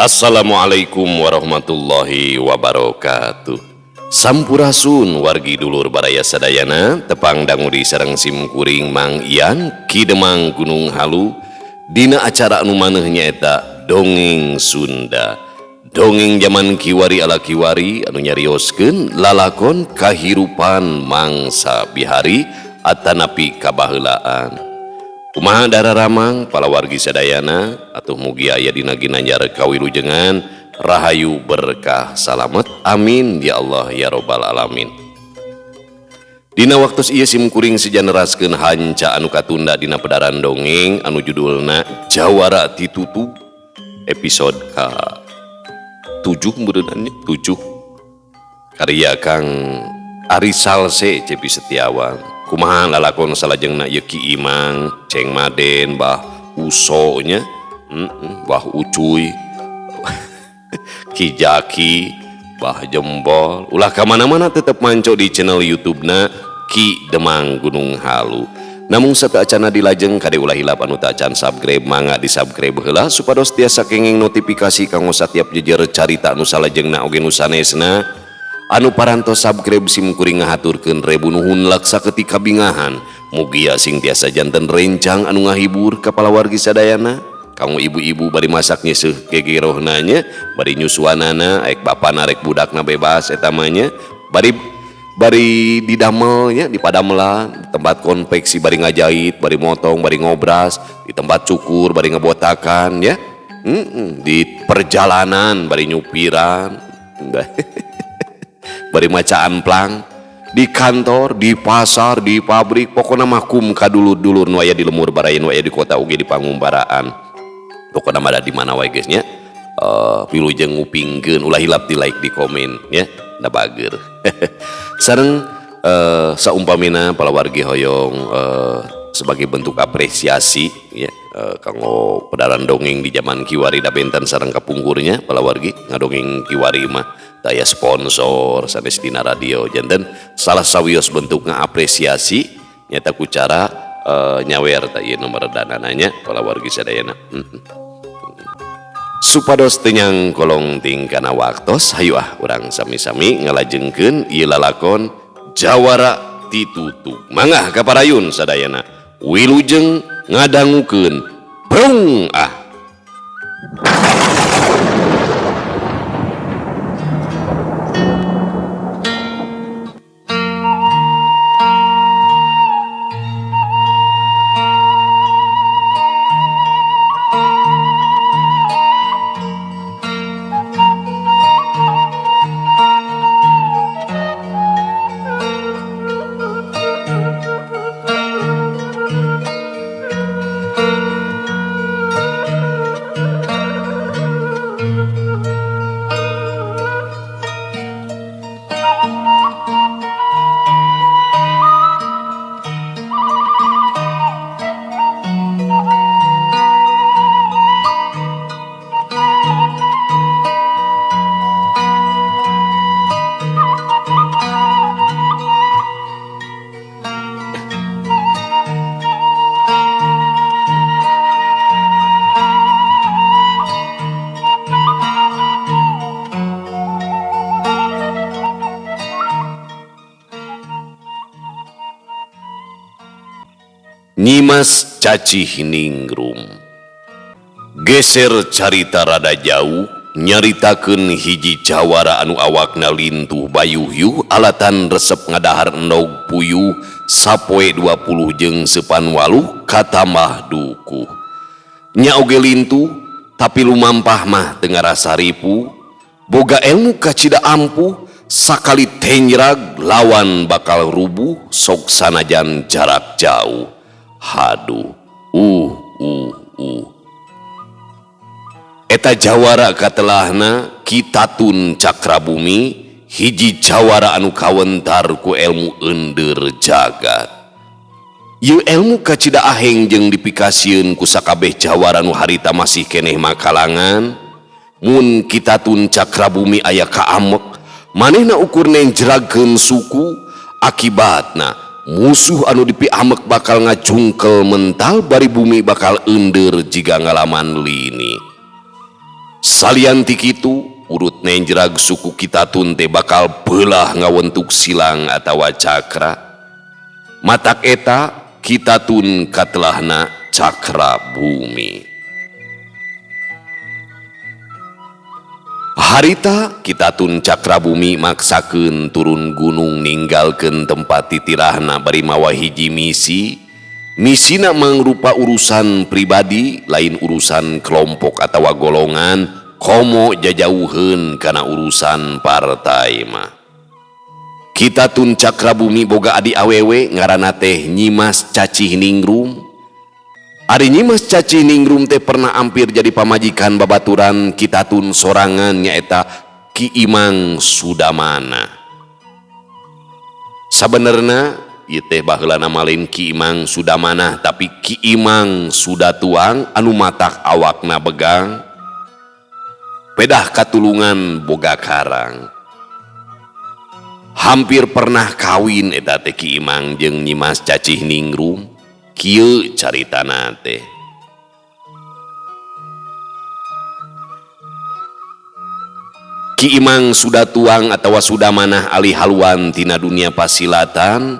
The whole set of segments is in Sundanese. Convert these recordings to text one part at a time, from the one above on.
Assalamualaikum warahmatullahi wabarakatuh. Sampurasun wargi dulur baraya sadayana, tepang dangu di sareng sim kuring Mang Ian Ki Demang Gunung Halu dina acara anu maneuh nyaeta Dongeng Sunda. Dongeng zaman kiwari ala kiwari anu nyarioskeun lalakon kahirupan mangsa bihari atanapi kabaheulaan. Kumaha dararamang palawargi sadayana atuh mugi aya dina ginanjar kawilujengan rahayu berkah salamet, amin ya Allah ya robbal alamin. Dina waktu ieu sim kuring sejaneraskeun hanca anu katunda dina pedaran dongeng anu judulna Jawara Titutug episode ka 7 meureunannya 7 karya Kang Ari Salse Cepi Setiawan. Kumaha lalakon salajengna ieu Ki Imang, Ceng Maden, Bah Uso nya, Bah Ucuy, Ki Jaki, Bah Jembol. Ulah ka mana-mana tetep manco di channel YouTube-na Ki Demang Gunung Halu. Namun sateuacana dilajeng kade ulah hilap anu teu acan subscribe mangga di-subscribe heula supados tiasa kenging notifikasi kanggo satiap jejer carita anu salajengna oge nu sanesna. Anu parantos subscribe sim kuring ngahaturkeun rebu nuhun laksa ketika bingahan. Mugia sing tiasa janten rencang anu ngahibur ka palawargi sadayana. Kanggo ibu-ibu bari masak nyeseuh gegerohna nya, bari nyusuanana, aek bapana rek budakna bebas eta mah nya, bari bari didamel nya di padamelan, tempat konveksi bari ngajahit, bari motong, bari ngobras, di tempat cukur bari ngebotakan ya. Di perjalanan bari nyupiran. Bari macaan plang di kantor, di pasar, di pabrik, pokokna mah kum ka dulur-dulur nu aya di lemur baraya nu aya di kota oge di pangumbaraan. Pokokna mah ada di mana wae geus nya. Wilujeng ngupingkeun ulah hilap di like, di komen ya, da bager. Sareng saumpamina palawargi hoyong sebagai bentuk apresiasi ya, kanggo pedaran dongeng di zaman kiwari da benten sareng kapungkurnya palawargi ngadongeng kiwari mah daya sponsor sanes dina radio janten salah sawios bentuk ngapresiasi nyata ku cara nyawer ta ieu nomor danananya palawargi sadayana. Supados teu nyangkolong tingkana waktos hayu ah urang sami-sami ngalajengkeun ieu lalakon Jawara Titutug. Mangga kaparayun sadayana wilujeng ngadangukeun prung ah. Nyimas Cacih Ningrum. Geser carita rada jauh nyaritakeun hiji jawara anu awakna lintuh bayuhyuh alatan resep ngadahar endog puyuh sapoe 20 jeung sepan waluh katamah dukuh. Nya oge lintuh tapi lumampah mah teu ngarasa ripuh, boga ilmu kacida ampuh sakali tenjrag lawan bakal rubuh sok sanajan jarak jauh. Haduh, Eta jawara katelahna Kitatun Cakrabumi hiji jawara anu kawentar ku ilmu ender jagat. Ieu ilmu kacida aheng jeung dipikasieun ku sakabeh jawara nu harita masih keneh makalangan. Mun Kitatun Cakrabumi aya kaamek, manehna ukur nenjragkeun suku, akibatna musuh anu dipiamek bakal ngajungkel mental bari bumi bakal ender jiga ngalaman lini. Salian ti kitu, urut nenjrag suku Kitatun teh bakal beulah ngawentuk silang atawa cakra. Matak eta Kitatun katelahna Cakra Bumi. Harita Kitatun Cakra Bumi maksakeun turun gunung ninggalkeun tempat titirahna bari mawa hiji misi. Misina mangrupa urusan pribadi lain urusan kelompok atawa golongan komo jajauheun kana urusan partai mah. Kitatun Cakra Bumi boga adi awewe ngaranna teh Nyimas Cacih Ningrum. Ari Nyimas Cacih Ningrum teh pernah hampir jadi pamajikan babaturan Kitatun sorangan nyaeta Ki Imang Sudamana. Sabenerna ieu teh baheulana malin Ki Imang Sudamana tapi Ki Imang Sudatuang anu matak awakna begang pedah katulungan boga karang. Hampir pernah kawin eta teh Ki Imang jeung Nyimas Cacih Ningrum. Kieu caritana teh. Ki Imang Sudatuang atawa Sudamanah alih haluan tina dunia pasilatan.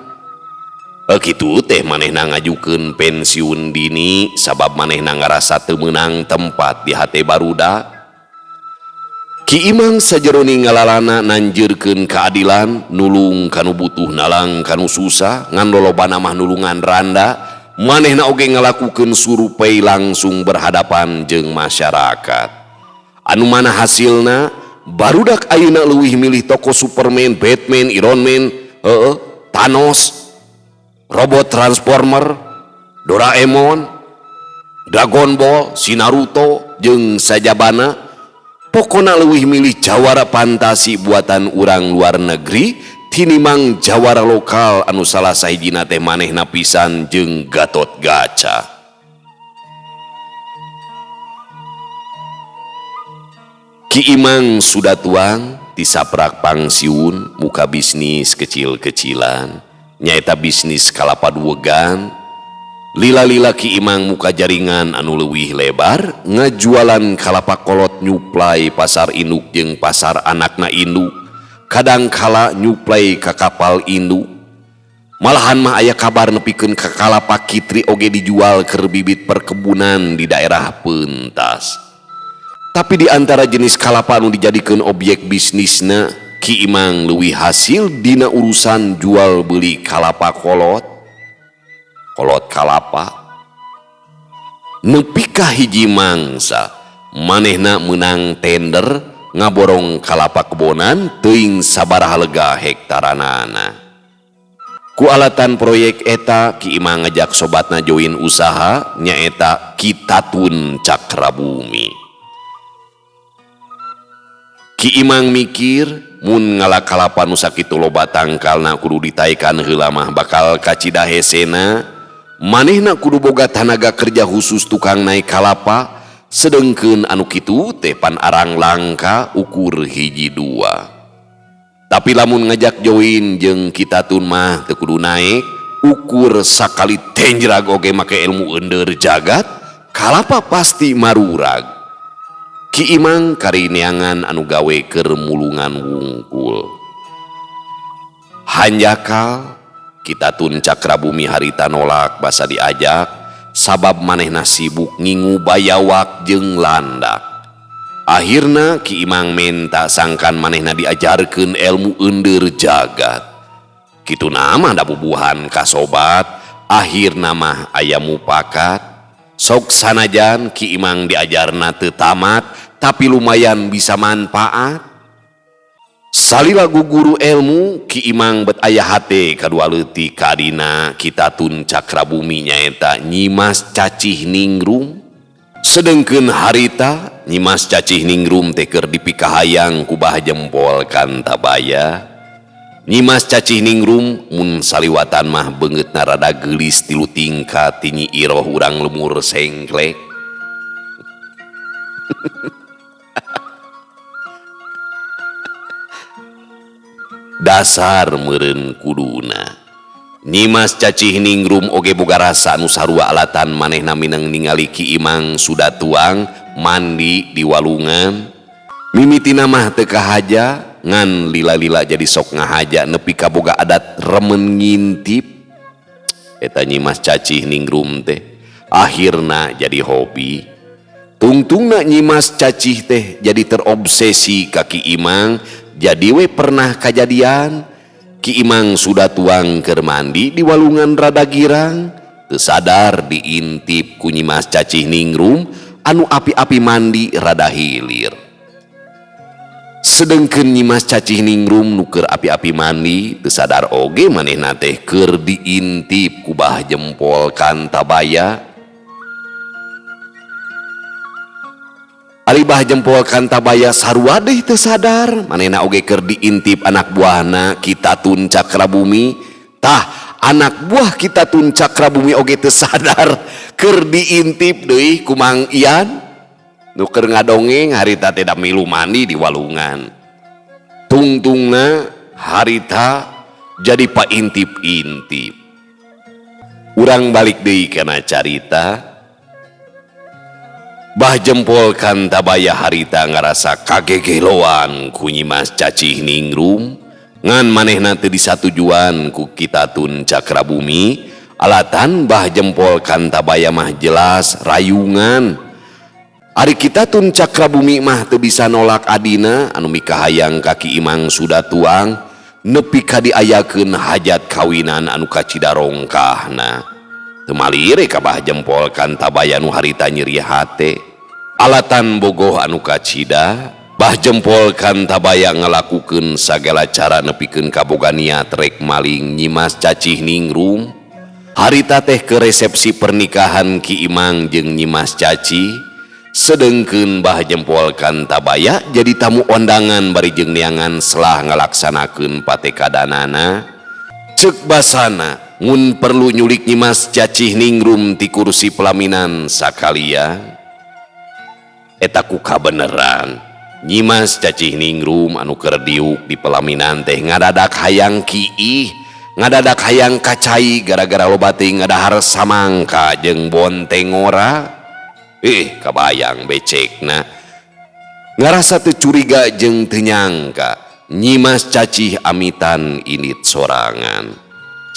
Kitu teh manehna ngajukeun pensiun dini sabab manehna ngarasa teu meunang tempat di hate barudak. Ki Imang sajeroning ngalalana nanjeurkeun keadilan, nulung kanu butuh nalang kanu susah, ngan lolobana mah nulungan randa. Manehna oge ngalakukeun survei langsung berhadapan jeung masyarakat. Anu mana hasilna barudak ayeuna leuwih milih tokoh Superman, Batman, Iron Man, Thanos, robot Transformer, Doraemon, Dragon Ball, si Naruto jeung sajabana. Pokona leuwih milih jawara fantasi buatan urang luar negeri tinimang jawara lokal anu salah sahijina teh manehna pisan jeung Gatot Kaca. Ki Imang Sudatuang tisaprak pangsiun muka bisnis kecil-kecilan nyaeta bisnis kalapa duwegan. Lila-lila Ki Imang muka jaringan anu leuwih lebar ngajualan kalapa kolot nyuplai pasar induk jeung pasar anakna induk. Kadangkala nyuplai ka kapal induk. Malahan mah aya kabar nepikeun ka kalapa kitri oge dijual keur bibit perkebunan di daerah Pentas. Tapi di antara jenis kalapa anu dijadikeun objek bisnisna, Ki Imang leuwih hasil dina urusan jual beli kalapa kolot. Kolot kalapa. Nepi ka hiji mangsa manehna meunang tender ngaborong kalapa kebonan teuing sabaraha lega hektaranana. Ku alatan proyek eta Ki Imang ngajak sobatna join usaha nyaeta Kitatun Cakra Bumi. Ki Imang mikir mun ngala kalapa nu sakitu loba tangkalna kudu ditaekan heula mah bakal kacida hesena. Manehna kudu boga tanaga kerja khusus tukang naik kalapa. Sedengkeun anu kitu teh pan arang langka ukur hiji dua. Tapi lamun ngajak join jeung Kitatun mah teu kudu naik, ukur sakali tenjrag oge make ilmu endeur jagat, kalapa pasti marurag. Ki Imang kari neangan anu gawe keur mulungan wungkul. Hanjakal Kitatun Cakra Bumi harita nolak basa diajak sabab manehna sibuk ngingu bayawak jeung landak. Akhirna Ki Imang menta sangkan manehna diajarkeun ilmu endeur jagat. Kitu nama da bubuhan ka sobat, akhirna mah aya mupakat. Sok sanajan Ki Imang diajarna teu tamat, tapi lumayan bisa manfaat. Salila guguru ilmu Ki Imang bet aya hate kadua leutik kadina Kitatun Cakra Bumi nyaeta Nyimas Cacih Ningrum. Sedengkeun harita Nyimas Cacih Ningrum teh keur dipikahayang ku bah jempol kantabaya. Nyimas Cacih Ningrum mun saliwatan mah beungeutna rada geulis tilu tingkat ti Nyi Iroh urang lemur sengklek. Dasar meureun kuduna. Nyimas Cacih Ningrum oge boga rasa anu sarua alatan manehna mineng ningali Ki Imang sudah tuang mandi di walungan. Mimitina mah teu kahaja ngan lila-lila jadi sok ngahaja nepi ka boga adat remen ngintip. Eta Nyimas Cacih Ningrum teh akhirna jadi hobi. Tungtungna Nyimas Cacih teh jadi terobsesi ka Ki Imang, jadi we pernah kajadian Ki Imang sudah tuang keur mandi di walungan rada girang, teu sadar diintip ku Nyimas Cacih Ningrum anu api-api mandi rada hilir. Sedengkeun Nyimas Cacih Ningrum nu keur api-api mandi teu sadar oge manehna teh keur diintip ku Bah Jempol Kantabaya. Ari Bah Jempol Kantabaya sarua deui teu sadar manehna oge keur diintip anak buahna Ki Tatun Cakrabumi. Tah anak buah Ki Tatun Cakrabumi oge teu sadar keur diintip deui ku Mang Ian nu keur ngadongeng harita teh da milu mandi di walungan. Tungtungna harita jadi paintip-intip. Urang balik deui kana carita. Bah Jempol Kantabaya harita ngarasa kagegeloan ku Nyimas Cacih Ningrum ngan manehna teu disatujuan ku Ki Tatun Cakrabumi. Alatan Bah Jempol Kantabaya mah jelas rayungan. Ari Ki Tatun Cakrabumi mah teu bisa nolak adina anu mikahayang ka Ki Imang sudah tuang nepi ka diayakeun hajat kawinan anu kacida rongkahna. Teu malire ka Bah Jempol Kantabaya nu harita nyeri hate. Alatan bogoh anu kacida, Bah Jempol Kantabaya ngalakukeun sagala cara nepikeun kaboga niat rek maling Nyimas Cacih Ningrum. Harita teh ke resepsi pernikahan Ki Imang jeung Nyimas Cacih, sedengkeun Bah Jempol Kantabaya jadi tamu ondangan bari jeung neangan selah ngalaksanakeun patekadanana. Ceuk basana ngun perlu nyulik Nyimas Cacih Ningrum ti kursi pelaminan sakalia. Eta ku kabeneran Nyimas Cacih Ningrum anu keur diuk di pelaminan teh ngadadak hayang kiih, ngadadak hayang kacai gara-gara loba teuing ngadahar samangka jeung bontengora. Kabayang becekna. Ngarasa teu curiga jeung teu nyangka Nyimas Cacih amitan indit sorangan.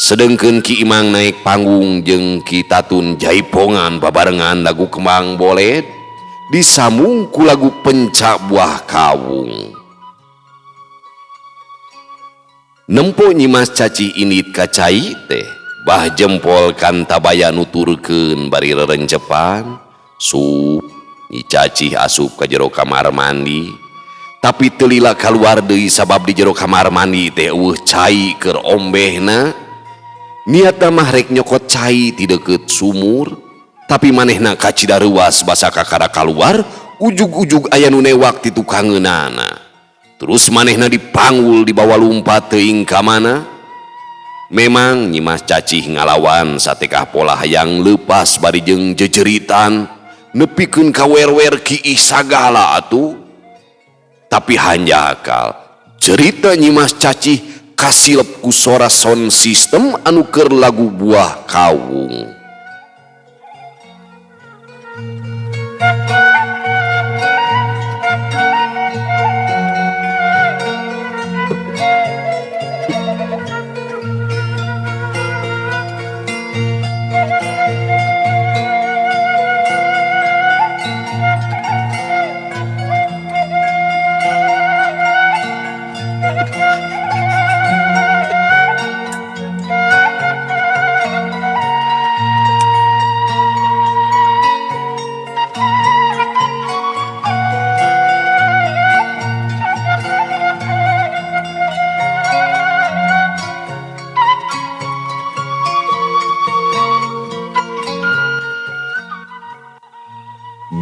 Sedengkeun Ki Imang naik panggung jeung Ki Tatun jaipongan babarengan lagu Kembang Boled disambung ku lagu Pencak Buah Kawung. Nempo Nyimas Cacih indit ka cai teh, Bah Jempol Kantabaya nuturkeun bari rerencepan, sup Nyi Cacih asup ka jero kamar mandi. Tapi teu lila kaluar deui sabab di jero kamar mandi teh eueuh cai keur ombehna. Niatna mah rek nyokot cai ti deukeut sumur, tapi manehna kacida reuas basa kakara kaluar, ujug-ujug aya nu newak ti tukangeunana. Terus manehna dipanggul dibawa lumpat teuing ka mana. Memang Nyimas Cacih ngalawan satekah pola hayang leupas bari jeung jejeritan nepikeun ka wer-wer kiih sagala atuh. Tapi hanjakal cerita Nyimas Cacih kasilep ku sora sound system anu keur lagu Buah Kawung.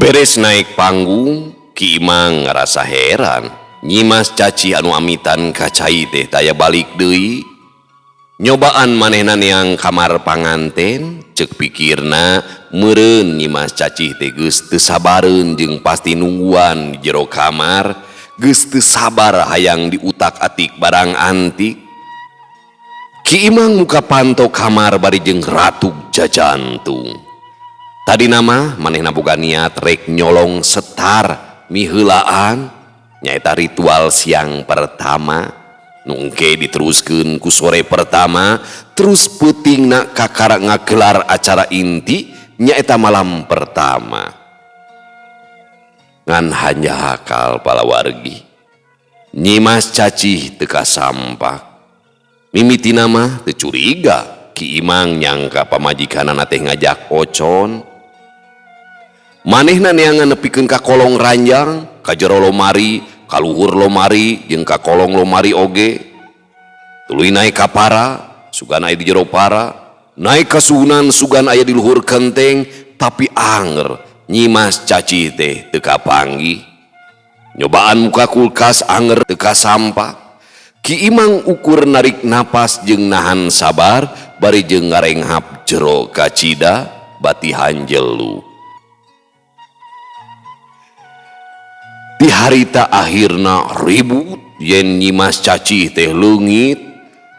Beres naik panggung, Ki Imang ngarasa heran. Nyimas Cacih anu amitan ka cai teh taya balik deui. Nyobaan manehna neang kamar panganten, ceuk pikirna meureun Nyimas Cacih teh geus teu sabareun jeung pasti nungguan di jero kamar, geus teu sabar hayang diutak-atik barang antik. Ki Imang muka panto kamar bari jeung ratug jajantung. Tadi nama manehna boga niat rek nyolong setar miheulaan nyaeta ritual siang pertama nu engke diteruskeun ku sore pertama terus peutingna kakara ngagelar acara inti nyaeta malam pertama. Ngan hanjakal palawargi Nyimas Cacih teu kasampak. Mimitina mah teu curiga Ki Imang nyangka pamajikanana teh ngajak ocon. Manehna neangan nepikeun ka kolong ranjang, ka jero lomari, ka luhur lomari, jeung ka kolong lomari oge. Tuluy naek ka para, sugan aya di jero para, naek ka suhunan sugan aya di luhur kenteng, tapi anger Nyimas Cacih teh teu kapanggih. Nyobaan muka kulkas anger teu kasampak. Ki Imang ukur narik napas jeung nahan sabar bari jeung ngarenghap jero kacida bati hanjelu. Di harita akhirna ribut yen Nyimas Cacih teh leungit.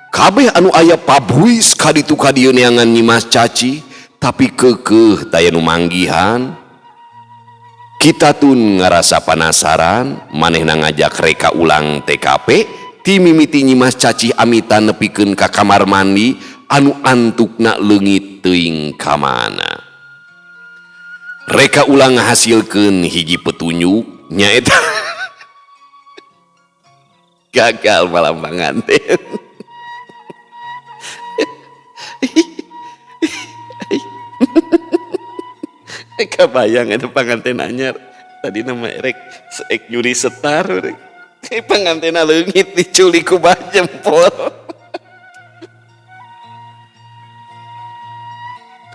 Kabeh anu aya pabuis kaditu kadieu neangan Nyimas Cacih tapi keukeuh taya nu manggihan. Kita tun ngarasa panasaran manehna ngajak reka ulang TKP ti mimiti Nyimas Cacih amitan nepikeun ka kamar mandi anu antukna leungit teuing ka mana. Reka ulang ngahasilkeun hiji petunjuk nyaeta gagal malam panganten. Kabayang eta panganten anyar tadi nama rek ek nyuri setar rek. Pangantena leungit diculik ku bah jempol.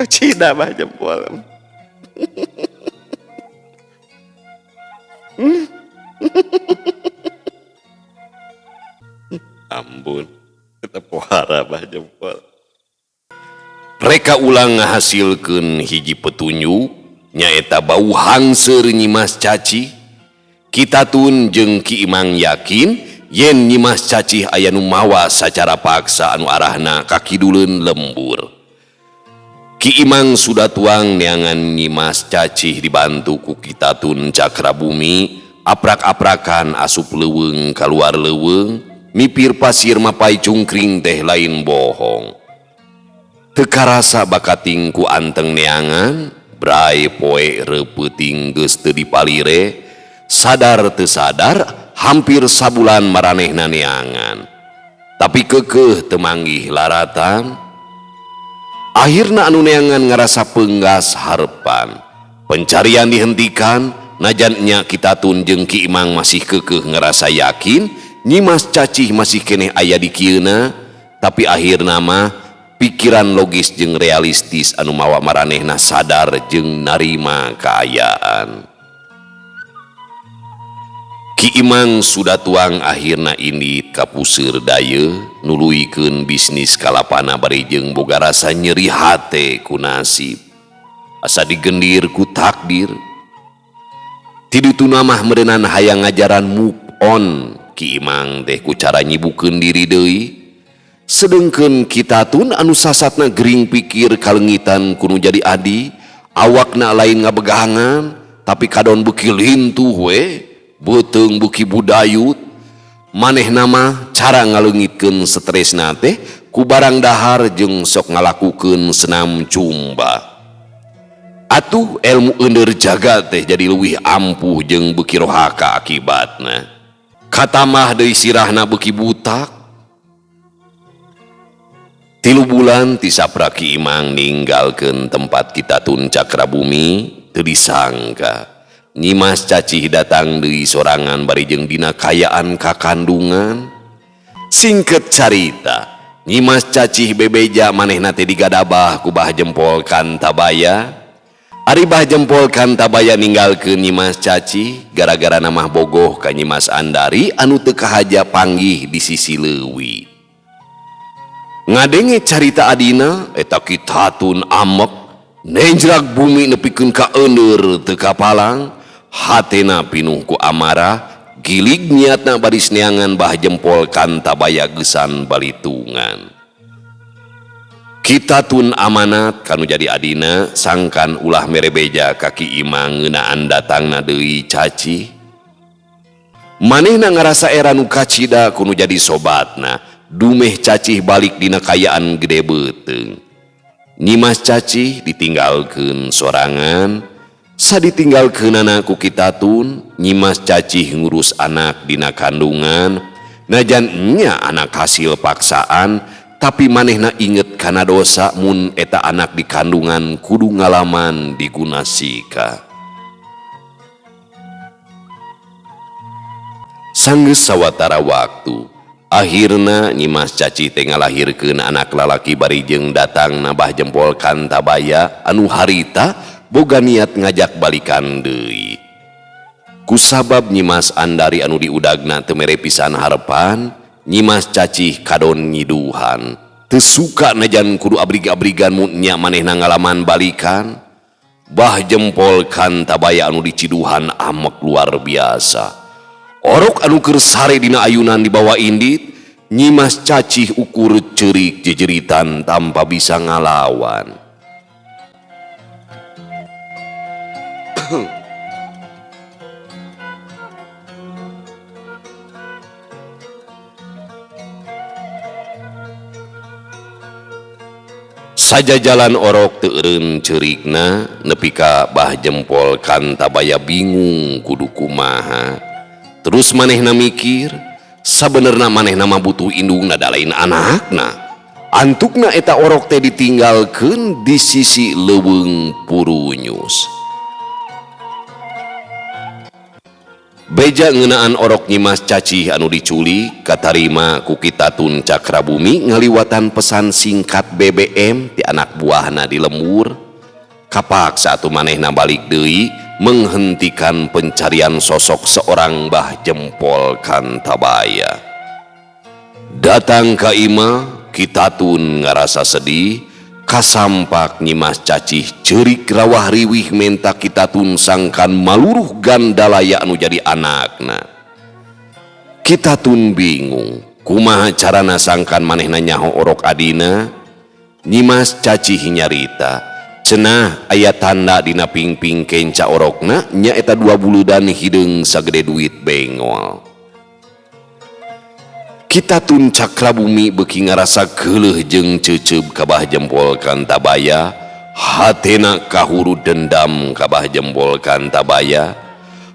Kacida bah jempol. Ampun, tetep pohara bah jempol. Reka ulang ngahasilkeun hiji petunjuk nyaeta bau hangseur Nyimas Cacih. Kita tun jeung Ki Imang yakin yen Nyimas Cacih aya nu mawa sacara paksa anu arahna ka kiduleun lembur. Ki Imang sudah tuang neangan Nyimas Cacih dibantu ku Kita Tun Cakra Bumi aprak-aprakan asup leuweung kaluar leuweung mipir pasir mapai cungkring teh lain bohong. Teu karasa bakating ku anteng neangan brai poe reupeuting geus teu dipalire. Sadar teu sadar hampir sabulan maranehna neangan. Tapi keukeuh teu manggih laratan. Akhirna anu neangan ngarasa peunggas harepan. Pencarian dihentikan, najan nya Kita Tun jeung Ki Imang masih keukeuh ngarasa yakin Nyimas Cacih masih keneh aya di kieuna, tapi akhirna mah pikiran logis jeung realistis anu mawa maranehna sadar jeung narima kaayaan. Ki Imang sudah tuang akhirna indit ka puseur dayeuh nuluykeun bisnis kalapana bari jeung boga rasa nyeri hate ku nasib. Asa digendir ku takdir. Ti dituna mah meureunana hayang ngajaran move on Ki Imang teh ku cara nyibukeun diri deui. Sedengkeun Kita Tun anu sasatna gering pikir kalengitan ku nu jadi adi, awakna lain ngabegangan tapi kadon beuki lintuh we. Beuteung beuki budayut. Manehna mah cara ngaleungitkeun stresna teh ku barang dahar jeung sok ngalakukeun senam cumba. Atuh ilmu eundeur jaga teh jadi leuwih ampuh jeung beuki rohaka akibatna. Katamah deui sirahna beuki butak. 3 bulan ti sapra Ki Imang ninggalkeun tempat Kita Tun Cakra Bumi teu disangka Nyimas Cacih datang deui sorangan bari jeung dina kayaan kakandungan. Singket carita, Nyimas Cacih bebeja manehna teh digadabah ku Bah Jempol Kantabaya. Ari Bah Jempol Kantabaya ninggalkeun Nyimas Cacih gara-gara namah bogoh ka Nyimas Andari anu teu kahaja panggih di sisi leuwi. Ngadenge carita adina eta Kita Tun amek nenjrak bumi nepikeun ka euneur teu kapalang. Hatena pinuh ku amarah, gilig niatna baris neangan Bah Jempol Kantabaya geusan balitungan. Kitatun amanat kanu jadi adina sangkan ulah mere beja ka Ki Imang ngeunaan datangna deui Cacih. Manehna ngarasa era nu kacida ku nu jadi sobatna, dumeh Cacih balik dina kayaan gede beuteung. Nyimas Cacih ditinggalkeun sorangan, saditinggalkeunana ku Kitatun, Nyimas Cacih ngurus anak dina kandungan, najan nya anak hasil paksaan, tapi manehna inget kana dosa mun eta anak di kandungan kudu ngalaman digunasika. Sanggeus sawatara waktu, akhirna Nyimas Cacih teh ngalahirkeun anak lalaki bari jeung datang nabah jempol Kantabaya anu harita boga niat ngajak balikan deui. Kusabab Nyimas Andari anu diudagna teu mere pisan harepan, Nyimas Cacih kadon nyiduhan. Teu suka najan kudu abrig-abrigan mun nya manehna ngalaman balikan. Bah jempol Kantabaya anu diciduhan amek luar biasa. Orok anu keur sare dina ayunan dibawa indit, Nyimas Cacih ukur ceurik jejeritan tanpa bisa ngalawan. Saja jalan orok teu eureun ceurikna nepi ka bah jempol Kantabaya bingung kudu kumaha. Terus manehna mikir, sabenerna manehna mah butuh indungna da lain anakna. Antukna eta orok teh ditinggalkeun di sisi leuweung Purunyus. Beja ngeunaan orok Nyimas Cacih anu diculik katarima ku Kitatun Cakrabumi ngaliwatan pesan singkat BBM ti anak buahna di lembur. Kapaksa atuh manehna balik deui menghentikan pencarian sosok seorang bah jempol Kantabaya. Datang ka imah, Kitatun ngarasa sedih, kasampak Nyimas Cacih ceurik rawah riwih menta Kitatun sangkan maluruh gandalaya anu jadi anakna. Kitatun bingung, kumaha carana sangkan manehna nyaho orok adina? Nyimas Cacih nyarita, cenah aya tanda dina pingping kenca orokna nyaeta dua buludan hideung sagede duit bengol. Kitatun Cakrabumi beuki ngarasa geuleuh jeung ceuceub ka bah jempol Kantabaya, hatena kahuru dendam ka bah jempol Kantabaya.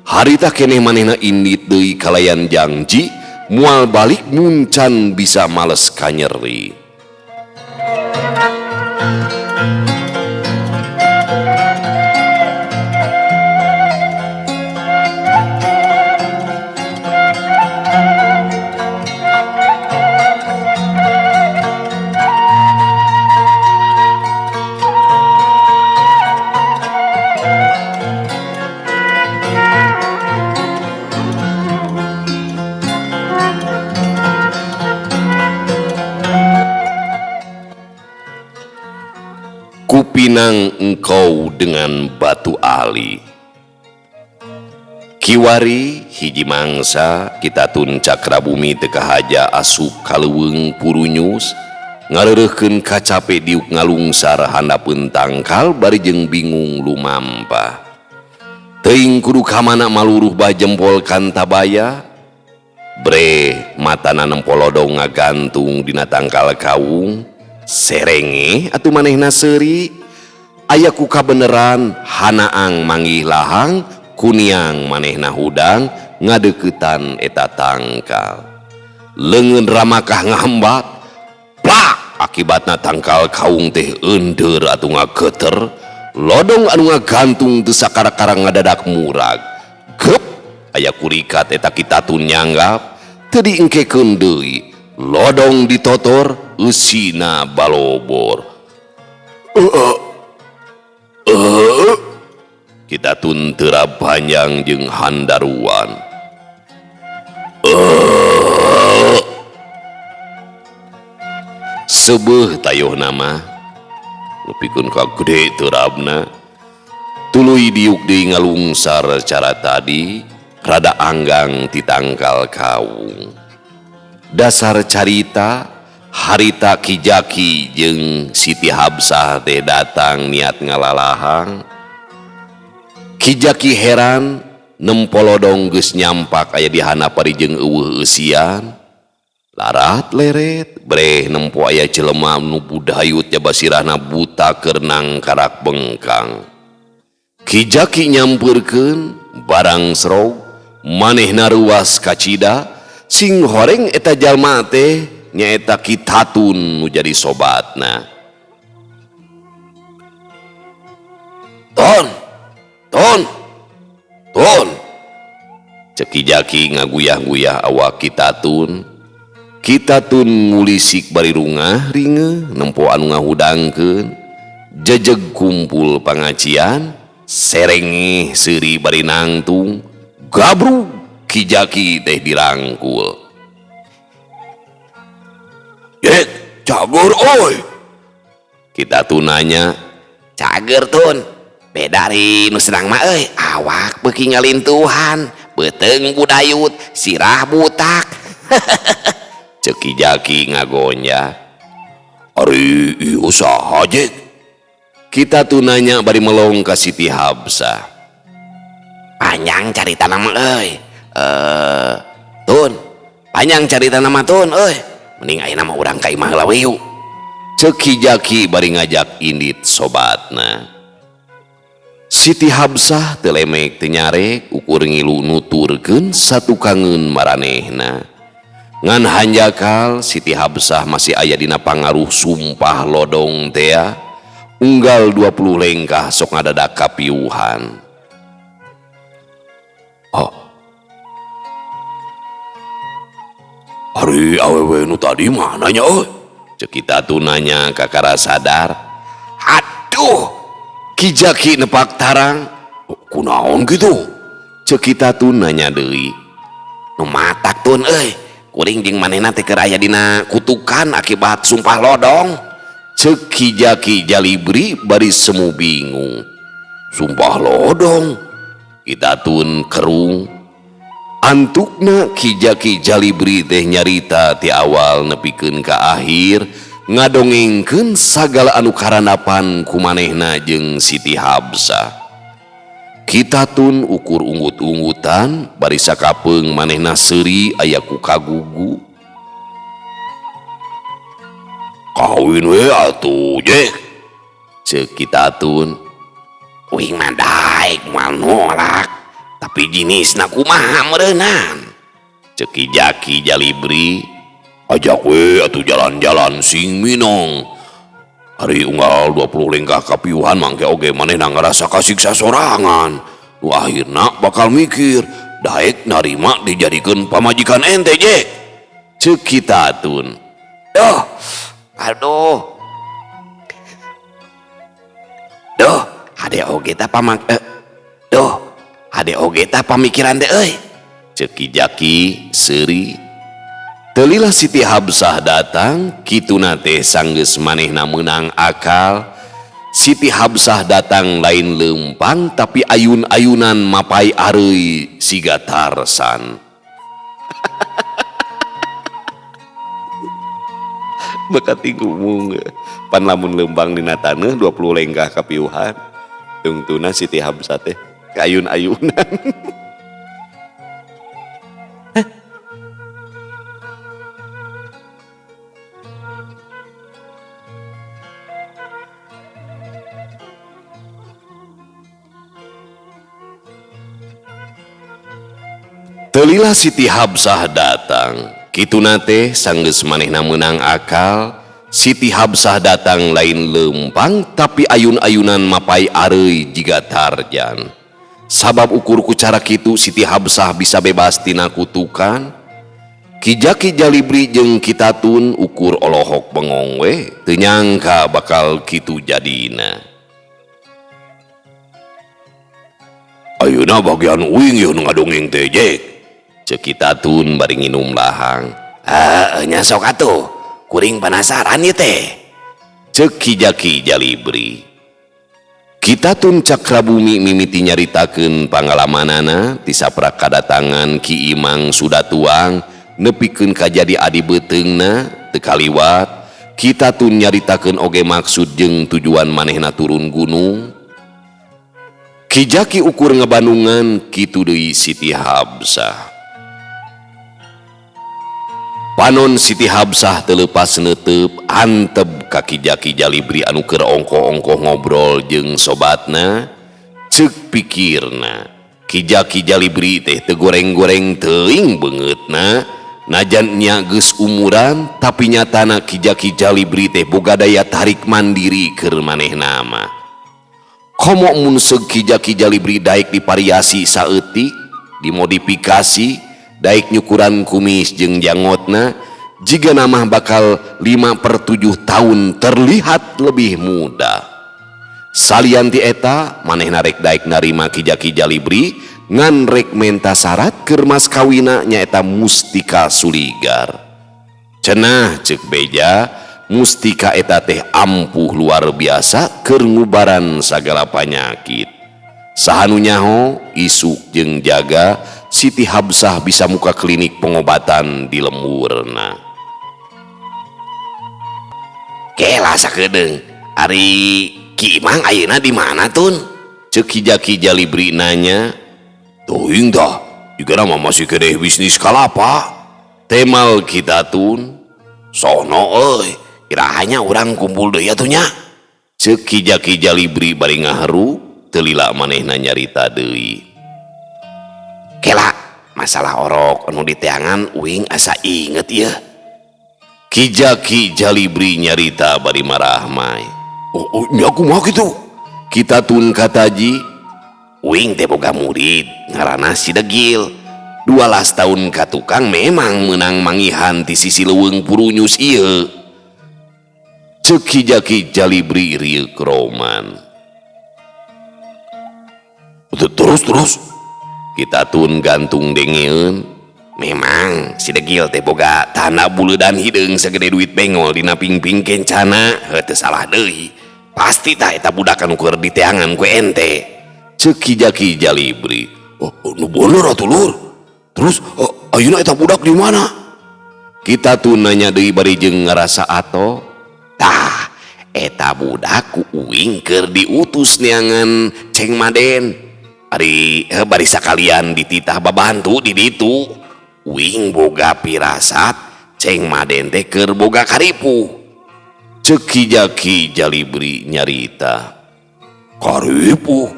Harita keneh manehna indit deui kalayan jangji, moal balik muncan bisa males kanyeri. Kupinang engkau dengan batu ali. Kiwari hiji mangsa Kitatun Cakrabumi teu kahaja asup ka leuweung Purunyus, ngareureukkeun kacape diuk ngalungsar handapeun tangkal bari jeung bingung lumampah. Teuing kudu ka mana maluruh bah jempol Kantabaya. Bre matana nempo lodong ngagantung dina tangkal kaung. Serenge atuh manehna seuri, aya ku kabeneran hanaang manggih lahang, kuniang manehna hudang ngadeuketan eta tangkal. Leungeun ramakah ngahambat, plak akibatna tangkal kaung teh eundeur atuh ngageter, lodong anu ngagantung teu sakara-kara ngadadak murag. Gep aya kurikat eta Kitatun nyanggap, teu diengkekeun deui. Lodong ditotor, eusina balobor. Kitatun teu panjang jeung handaruan. Seubeuh tayohna mah, nepikeun ka gede teurabna. Tuluy diuk deui ngalungsar cara tadi, rada anggang ti tangkal kaung. Dasar carita, Harita Ki Jaki jeung Siti Habsah teh datang niat ngalalahang. Ki Jaki heran nempo lodong geus nyampak aya di handap bari jeung eueuh eusian. Larat leret breh nempo aya jelema nu budayut jaba sirahna buta keur nangkarak bengkang. Ki Jaki nyampeurkeun barang serog manehna ruas kacida sing horeng eta jalma teh nyaeta Ki Tatun nu jadi sobatna. Ton, ton, ton. Cek Ki Jaki ngaguyah-guyah awak Ki Tatun. Ki Tatun ngulisik bari rungah ringe nempo anu ngahudangkeun. Jejeg kumpul pangajian, serengeh seuri bari nangtung, gabrug Ki Jaki teh dirangkul. Jek, cager oi. Ki Tatun nanya, cager tun. Beda ri nu senang mah euy, awak beuki ngalintuhan, beuteung budayut, sirah butak. Cek Ki Jaki ngagonja. Ari ieu saha Jek? Ki Tatun nanya bari melong ka Siti Habsah. Panjang carita nama euy. Tun, panjang carita nama tun euy. Mending ayeuna mah urang ka imah heula we yuk. Cek Ki Jaki bari ngajak indit sobatna. Siti Habsah teu lemek teu nyarek ukur ngilu nuturkeun satukangeun maranehna. Ngan hanjakal Siti Habsah masih aya dina pangaruh sumpah lodong tea. Unggal 20 lengkah sok ngadadak kapiuhan. Oh. Ari awewe nu tadi mana nya euy? Cek Ki Tatun nanya kakara sadar. Aduh, Ki Jaki nepak tarang. Kunaon kitu? Cek Ki Tatun nanya deui. Nu matak tun euy. Kuring jeung manehna teh keur aya dina kutukan akibat sumpah lodong. Cek Ki Jaki Jalibri bari semu bingung. Sumpah lodong? Ki Tatun kerung. Antukna Ki Jaki Jalibri teh nyarita ti awal nepikeun ka akhir, ngadongengkeun sagala anu karandapan ku manehna jeung Siti Habsah. Ki Tatun ukur unggut-unggutan bari sakapeung manehna seuri aya ku kagugu. Kawin we atuh Jek. Ceuk Ki Tatun. Uing mah daek moal nolak, tapi jinisna kumaha meureunan. Ceuk Ki Jaki Jalibri. Ajak we atuh jalan-jalan sing minong. Ari unggal 20 lengkah kapiuhan mangke oge manehna ngarasa kasiksa sorangan. Nu akhirna bakal mikir daek narima dijadikeun pamajikan ente Jek. Ceuk Ki Tatun. Duh, aduh. Duh, hade oge tah pamak duh, hade oge tah pamikiran teh euy. Ceuk Ki Jaki seuri. Teulilah Siti Habsah datang, kituna teh sanggeus manehna meunang akal. Siti Habsah datang lain leumpang tapi ayun-ayunan mapai areuy siga Tarsan. Bekati ngumung pan lamun leumpang dina taneuh 20 lengkah kapiuhan. Tungtuna Siti Habsah teh kayun-ayunan. Teulilah Siti Habsah datang, kituna teh sanggeus manehna meunang akal. Siti Habsah datang lain leumpang tapi ayun-ayunan mapai areuy jiga Tarjan. Sabab ukur ku cara kitu Siti Habsah bisa bebas tina kutukan. Ki Jaki Jalibri jeung Ki Tatun ukur olohok bengong we, teu nyangka bakal kitu jadina. Ayeuna bagian uing ieu nu ngadongeng teh Jek. Ceuk Ki Tatun bari nginum lahang. Heeh nya sok atuh, kuring penasaran ieu teh. Ceuk Ki Jaki Jalibri. Ki Tatun Cakrabumi mimiti nyaritakeun pangalamanana ti saprak kadatangan Ki Imang Sudatuang nepikeun kajadi adi beuteungna teu Kaliwat Ki Tatun nyaritakeun oge maksud jeung tujuan manehna turun gunung. Ki Jaki ukur ngebandungan kitu deui Siti Habsah. Panon Siti Habsah teu leupas neuteup antep ka Ki Jaki Jalibri anu keur ongkoh-ongkoh ngobrol jeung sobatna. Ceuk pikirna, Ki Jaki Jalibri teh teu goreng-goreng teuing beungeutna. Najan nya geus umuran, tapi nyatana Ki Jaki Jalibri teh boga daya tarik mandiri keur manehna mah. Komo mun seug Ki Jaki Jalibri daek divariasi saeutik, dimodifikasi, daek nyukuran kumis jeung jangotna, jigana mah bakal 5/7 tahun terlihat lebih muda. Salian ti eta, manehna rek daek narima Ki Jaki Jalibri ngan rek menta syarat keur mas kawina, nyaeta mustika suligar. Cenah ceuk beja, mustika eta teh ampuh luar biasa keur ngubaran sagala panyakit. Saha nu nyaho, isuk jeung jaga Siti Habsah bisa muka klinik pengobatan di lemburna. Kela sakedeung, ari Ki Imang ayeuna di mana, Tun? Ceuk Ki Jaki Jalibri nanya. Teuing tah, jigana mah masih keneh bisnis kalapa. Temal Ki Tatun. Sono euy, iraha nya urang kumpul deui atuh nya. Ceuk Ki Jaki Jalibri bari ngaharu, teu lila manehna nyarita deui. Kela, masalah orok anu diteangan uing asa inget ieu. Ki Jaki Jalibri nyarita bari marahmai. Oh, nya kumaha kitu? Ki Tatun kataji, uing teh boga murid ngaranna si Degil. 12 tahun ka tukang memang menang mangihan ti sisi leuweung Purunyus ieu. Ceuk Ki Jaki Jalibri rieuk roman. Terus terus Ki Tatun gantung dengeun. Memang si Degil teh boga tanda buleudan hideung sagede duit bengol dina pingping kencana, heuh teu salah deui. Pasti tah eta budak anu keur diteangan ku ente. Ceuk Ki Jaki Jalibri. Oh, oh, nu bener atuh, Lur. Terus oh, ayeuna eta budak di mana? Ki Tatun nanya deui bari jeung ngarasa atoh. Tah, eta budak ku uing keur diutus neangan Ceng Maden. Ari bari sakalian dititah babantu di ditu. Uing boga pirasat Ceng Maden teh keur boga karipuh. Ceuk Ki Jaki Jalibri nyarita. Karipuh?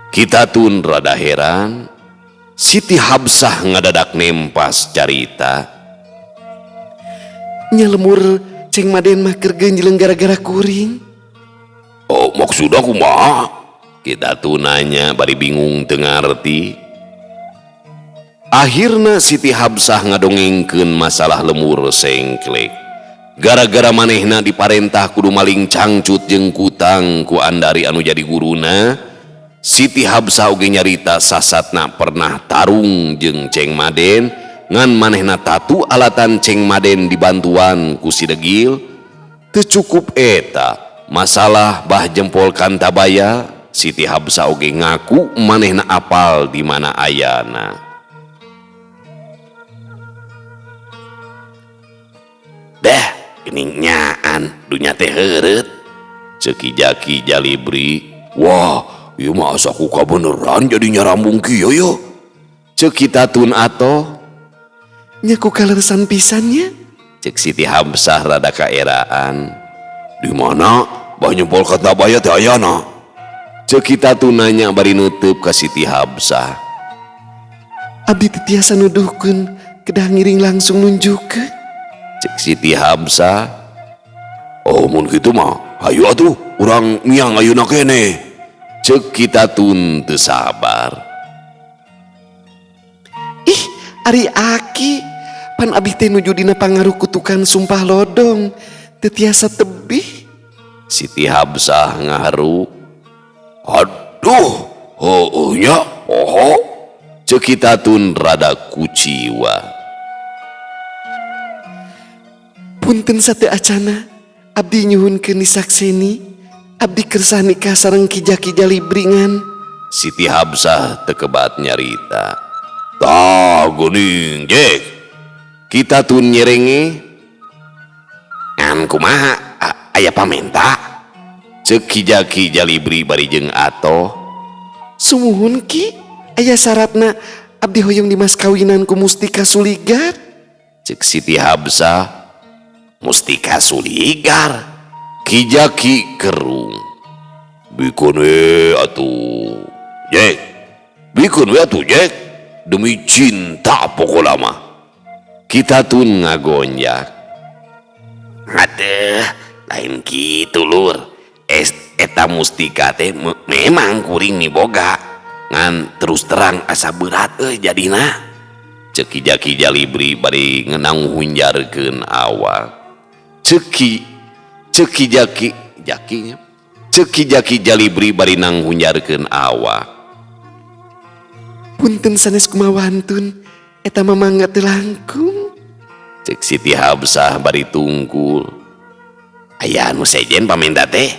Ki Tatun rada heran. Siti Habsah ngadadak nempas carita. Nya lemur Ceng Maden mah keur genjeleng gara-gara kuring. Oh, maksudna kumaha? Ki Tatun nanya bari bingung teu ngarti. Akhirna Siti Habsah ngadongengkeun masalah lemur sengklek. Gara-gara manehna diparentah kudu maling cangcut jeung kutang ku Andari anu jadi guruna, Siti Habsah oge nyarita sasatna pernah tarung jeung Ceng Maden, ngan manehna tatu alatan Ceng Maden dibantuan ku si Degil. Teu cukup eta, masalah bah jempol Kantabaya, Siti Habsah oge ngaku manehna apal di mana ayana. Dah, geuning nyaan, dunya teh heureut. Ceuk Ki Jaki Jalibri. Wah, ieu mah asa ku kabeneran jadi nyarambung kieu ye. Ceuk Ki Tatun atoh. Nya ku kaleresan pisan nya. Ceuk Siti Habsah rada kaeraan. Di mana bah jempol Kantabaya teh ayana? Ceuk Ki Tatun nanya bari neuteub ka Siti Habsah. Abdi teu tiasa nuduhkeun, kedah ngiring langsung nunjukkeun. Ceuk Siti Habsah. Oh, mun kitu mah hayu atuh urang miang ayeuna keneh. Ceuk Ki Tatun teu sabar. Ih, ari aki, pan abdi teh nuju dina pangaruh kutukan sumpah lodong, teu tiasa tebih. Siti Habsah ngaharu. Aduh, heueuh nya, poho. Ceuk Ki Tatun rada kuciwa. Punten sate acana, abdi nyuhunkeun disakseni, abdi kersa nikah sareng Ki Jaki Jalibri ngan. Siti Habsah teu kebat nyarita. Tah geuning, Jek. Ki Tatun nyerenge. Ngan kumaha aya pamenta? Ceuk Ki Jaki Jalibri bari jeung atoh. Sumuhun Ki, aya syaratna abdi hoyong dimas kawinan ku Mustika Suligar. Ceuk Siti Habsah. Mustika Suligar. Ki Jaki kerung. Bikeun we atuh Jek. Bikeun we atuh Jek. Demi cinta pokona mah. Kita tun ngagonjak. Aduh, lain kitu lur. Es, eta mustika teh memang kuring miboga. Ngan terus terang asa berat euy jadina. Ceuk Ki Jaki Jalibri bari ngenang hunjarkeun awak. Ceki ceki jaki jakinya. Ceuk Ki Jaki Jalibri bari nang hunjarkeun awak. Punten sanes kumawantun, eta mah mangga teu langkung. Ceuk Siti Habsah bari tungkul. Aya anu sejen pamenta teh?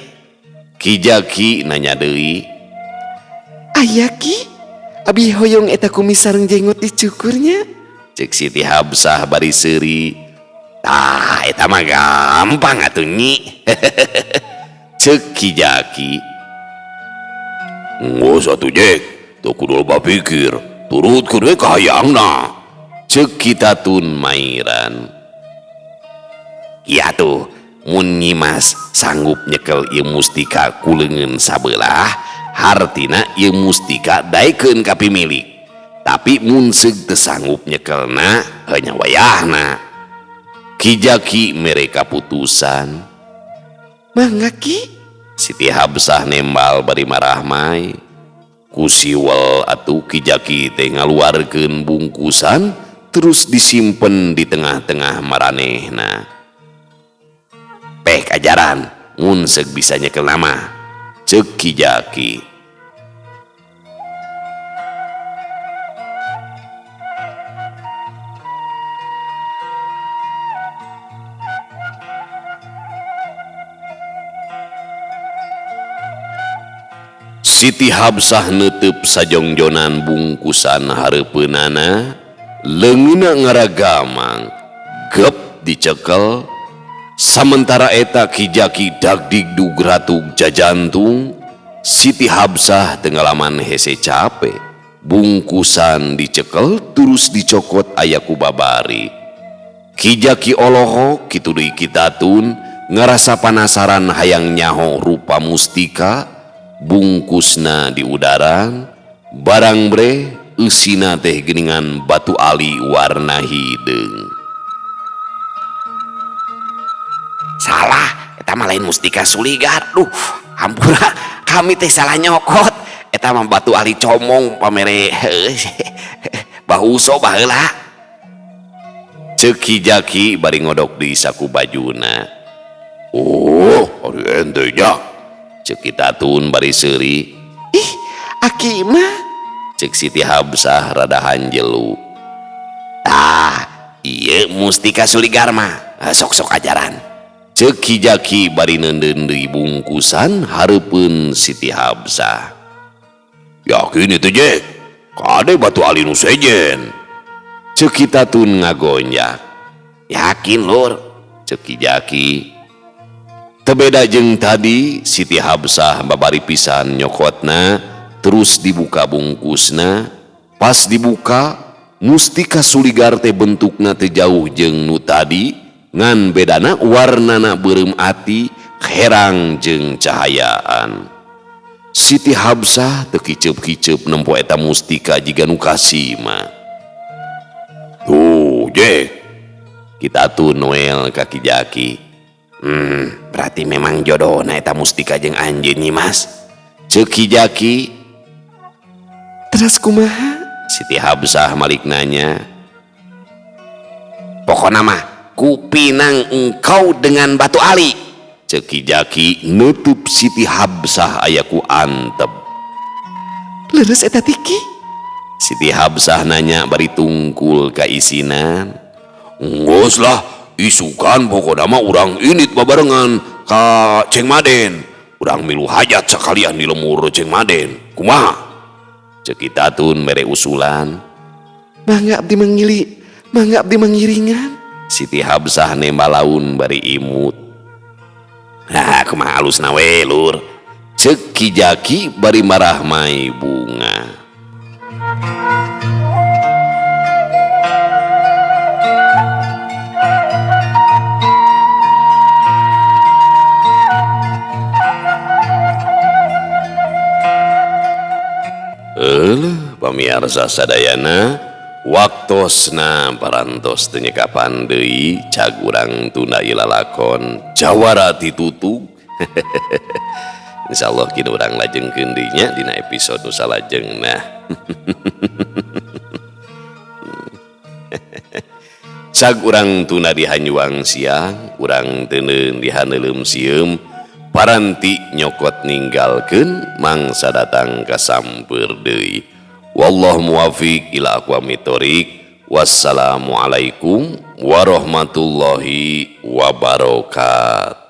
Ki Jaki nanya deui. Aya Ki, abi hoyong eta kumis sareng jenggot dicukurnya. Ceuk Siti Habsah bari seuri. Tah, eta mah gampang atuh nyi. Ceuk Ki Jaki. Geus atuh Jek, teu kudu loba pikir, turutkeun we kahayangna. Ceuk Ki Tatun mairan. Ieu atuh, mun Nyimas sanggup nyekel ieu mustika ku leungeun sabelah, hartina ieu mustika daekeun ka pimilik. Tapi mun seug teu sanggup nyekelna, heuh wayahna. Ki Jaki mere kaputusan. Mangga Ki? Siti Habsah nembal bari marahmai. Ku siwel atuh Ki Jaki teh ngaluarkeun bungkusan terus disimpen di tengah-tengah maranehna. Pek ajaran mun seug bisa nyekel nama. Ceuk Ki Jaki. Siti Habsah neuteub sajongjonan bungkusan hareupeunana, leungeunna ngaragamang, gep dicekel. Samentara eta Ki Jaki dagdigdug ratug jajantung, Siti Habsah teu ngalaman hese cape. Bungkusan dicekel terus dicokot aya ku babari. Ki Jaki olohok kitu deui Ki Tatun ngarasa panasaran hayang nyaho rupa mustika. Bungkusna di udaran, barang bre eusina teh geuningan batu ali warna hideung. Salah, eta mah lain mustika Suligar. Duh, hampura kami teh salah nyokot. Eta mah batu ali comong pamere bahuso baheula. Ceuk Ki Jaki bari ngodok di saku bajuna. Oh, ari ente nya. Ceuk Ki Tatun bari seuri. Ih, aki mah. Ceuk Siti Habsah rada hanjelu. Tah, ieu mustika Suligar mah sok-sok ajaran. Ceuk Ki Jaki bari neundeun deui bungkusan hareupeun Siti Habsah. Yakin itu Jek, kade batu ali nu sejen. Ceuk Ki Tatun ngagonjak. Yakin lur, ceuk Ki Jaki. Tebeda jeung tadi Siti Habsah babari pisan nyokotna terus dibuka bungkusna. Pas dibuka mustika Suligar teh bentukna teu jauh jeung nu tadi, ngan bedana warnana beureum ati herang jeung cahayaan. Siti Habsah teu kiceup-kiceup nempo eta mustika jiga nu kasima. Tuh Jek, Kita tuh Noel ka Ki Jaki. Berarti memang jodohna eta mustika jeung anjeun Nyi Mas. Ceuk Ki Jaki. Teras kumaha? Siti Habsah malik nanya. Pokona mah kupinang engkau dengan batu ali. Ceuk Ki Jaki nutup Siti Habsah aya ku antep. Leres eta tiki? Siti Habsah nanya bari tungkul ka isinan. Ngos lah, isukan pokona mah urang init babarengan ka Ceng Maden. Urang milu hajat sakalian di lemur Ceng Maden. Kumaha? Ceuk Ki Tatun mere usulan. Mangga abdi mangili, mangga abdi mangiringan. Siti Habsah nembalaun bari imut. Nah, kumaha alusna we lur. Ceuk Ki Jaki bari marahmai bunga. Euleuh pamiarsa sadayana waktosna parantos teu nyekapan deui cag urang tunda ieu lalakon jawara titutug. Insyaallah kini urang lajengkeun deui nya dina episode nu salajengna. Cag urang tunda di hanyuang siang, urang teuneun di haneuleum sieum, paranti nyokot ninggalkeun mangsa datang ka sampeur deui. Wallahu muwafiq ila aqwamit thoriq. Wassalamualaikum warahmatullahi wabarakatuh.